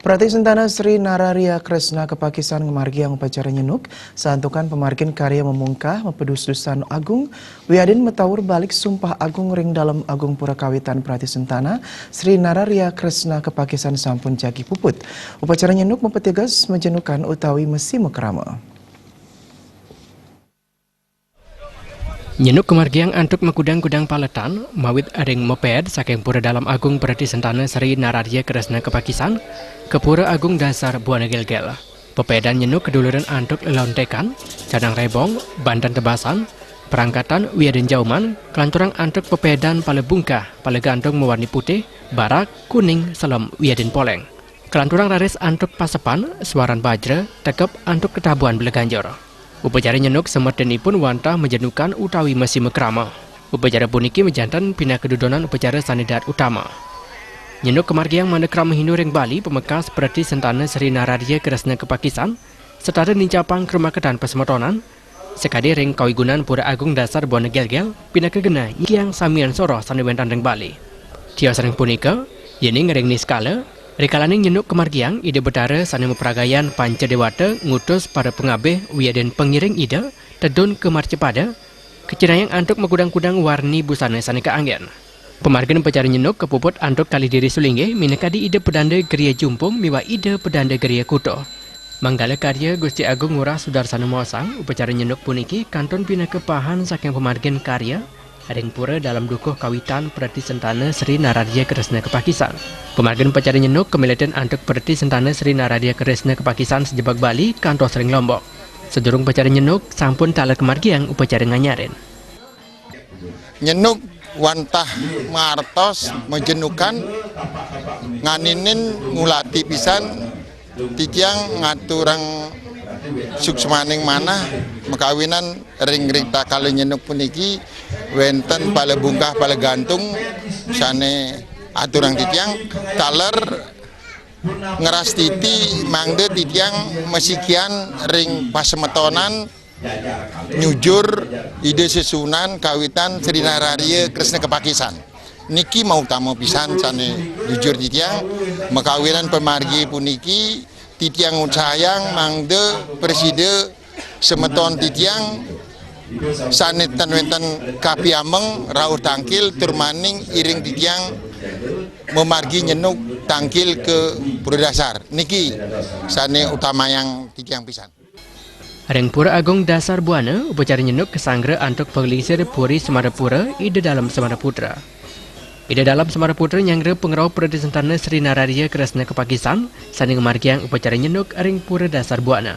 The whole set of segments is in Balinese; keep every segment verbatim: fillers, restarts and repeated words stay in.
Prati Sentana Sri Nararia Kresna Kepakisan ngamargiang upacara nyenuk, santukan pamargin karya mamungkah mapedus-dusan agung, wiadin mataur balik sumpah agung ring Dalem Agung Pura Kawitan Prati Sentana Sri Nararia Kresna Kepakisan sampun jagi puput. Upacara nyenuk mapateges majenukan utawi masi makrama. Nyenuk kamargiang antuk makudang-kudang paletan, mawit ring maped saking Pura Dalem Agung Prati Sentana Sri Nararia Kresna Kepakisan, ka Pura Agung Dasar Buana Gelgel. Pepedan nyenuk kaduluran antuk lelontekan, canang rebong, banten tebasan, perangkatan wiadin jauman, kalanturang antuk pepedan pala bungkah, pala gantung mawarni putih, barak, kuning, selem, wiadin poleng. Kalanturang raris antuk pasepan, suaran bajra, tekep antuk tetabuhan bela ganjur. Upacara nyenuk semetinipun wantah majenukan utawi masi makrama. Upacara puniki majanten pinaka dudonan upacara sane dahat utama. Nyenuk kamargiang mangda krama Hindu ring Bali, pamekas Prati Sentana Sri Nararia Kresna Kepakisan, setata nincapang krumaketan pasemetonan, sakadi ring kawigunan Pura Agung Dasar Buana Gelgel, pinaka genah nyikiang samian soroh sane wenten ring Bali. Tios ring punika, yening ring niskala, rikalaning nyenuk kamargiang Ida Betara sane mapragayan Panca Dewata ngutus para pangabih wiadin pangiring Ida tedun ka marcapada, kacinayang antuk makudang-kudang warni busana sane kaanggen. Pamargin upacara nyenuk kapuput antuk kalih diri sulinggih minakadi Ida Pedanda Gria Jumpung miwah Ida Pedanda Gria Kutuh. Manggala karya Gusti Agung Ngurah Sudarsana maosang, upacara nyenuk puniki kantun pinaka pahan saking pamargin karya ring Pura Dalem Dukuh Kawitan Prati Sentana Sri Nararia Kresna Kepakisan. Pamargin upacara nyenuk kamiletin antuk Prati Sentana Sri Nararia Kresna Kepakisan sajebag Bali kantos ring Lombok. Sadurung upacara nyenuk, sampun taler kamargiang upacara nganyarin. Nyenuk wantah maartos majenukan, nganinin ngulati pisan titiang ngaturang suksmaning manah makawinan ring rikala nyenuk puniki wenten pala bungkah pala gantung sane aturang titiang taler ngrastiti mangda titiang masikian ring pasemetonan nyujur Ida Sesuunan Kawitan Sri Nararia Kresna Kepakisan. Niki mautama pisan sane jujur titiang, makawinan pamargi puniki titiang unsayang mangda prasida semeton titiang sane ten wenten kapiameng rauh tangkil tur maning iring titiang mamargi nyenuk tangkil ka Pura Dasar. Niki sane utamayang titiang pisan. Ring Pura Agung Dasar Buana, upacara nyenuk kasanggra antuk panglingsir Puri Semarapura, Ida Dalem Semaraputra. Ida Dalem Semaraputra nyanggra pangrauh Prati Sentana Sri Nararia Kresna Kepakisan, sane ngamargiang upacara nyenuk ring Pura Dasar Buana.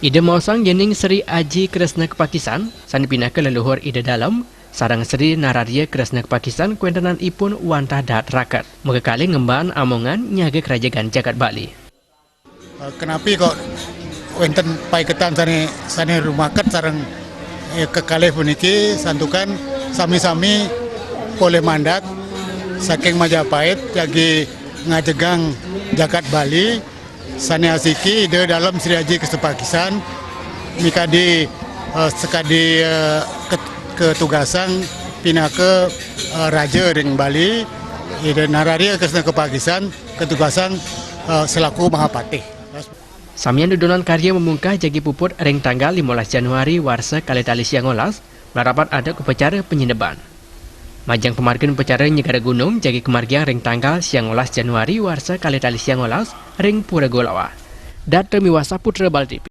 Ida maosang yening Sri Aji Kresna Kepakisan, sane pinaka leluhur Ida Dalem, sareng Sri Nararia Kresna Kepakisan kawentenanipun wantah dahat raket. Makakalih ngemban amongan nyaga karajegan jagat Bali. Eh, kenapi kok wenten paiketan sane, sane rumaket sareng, eh, kekalih puniki, santukan sami-sami polih mandat saking Majapahit jagi ngajegang jagat Bali, sane asiki Ida Dalem Sri Aji Kresna Kepakisan mikadi, eh, sakadi, eh, ket-, ketugasang pinaka, eh, raja ring Bali, Ida Nararia Kresna Kepakisan ketugasang, eh, selaku Mahapatih. Samian dudonan karya mamungkah jagi puput ring tanggal limolas Januari warsa kalih tali siangolas, malarapan antuk upacara panyineban. Majeng pamargin upacara Nyegara Gunung jagi kamargiang ring tanggal siangolas Januari warsa kalih tali siangolas ring Pura Golawa. Data miwah Saputra Bali T V.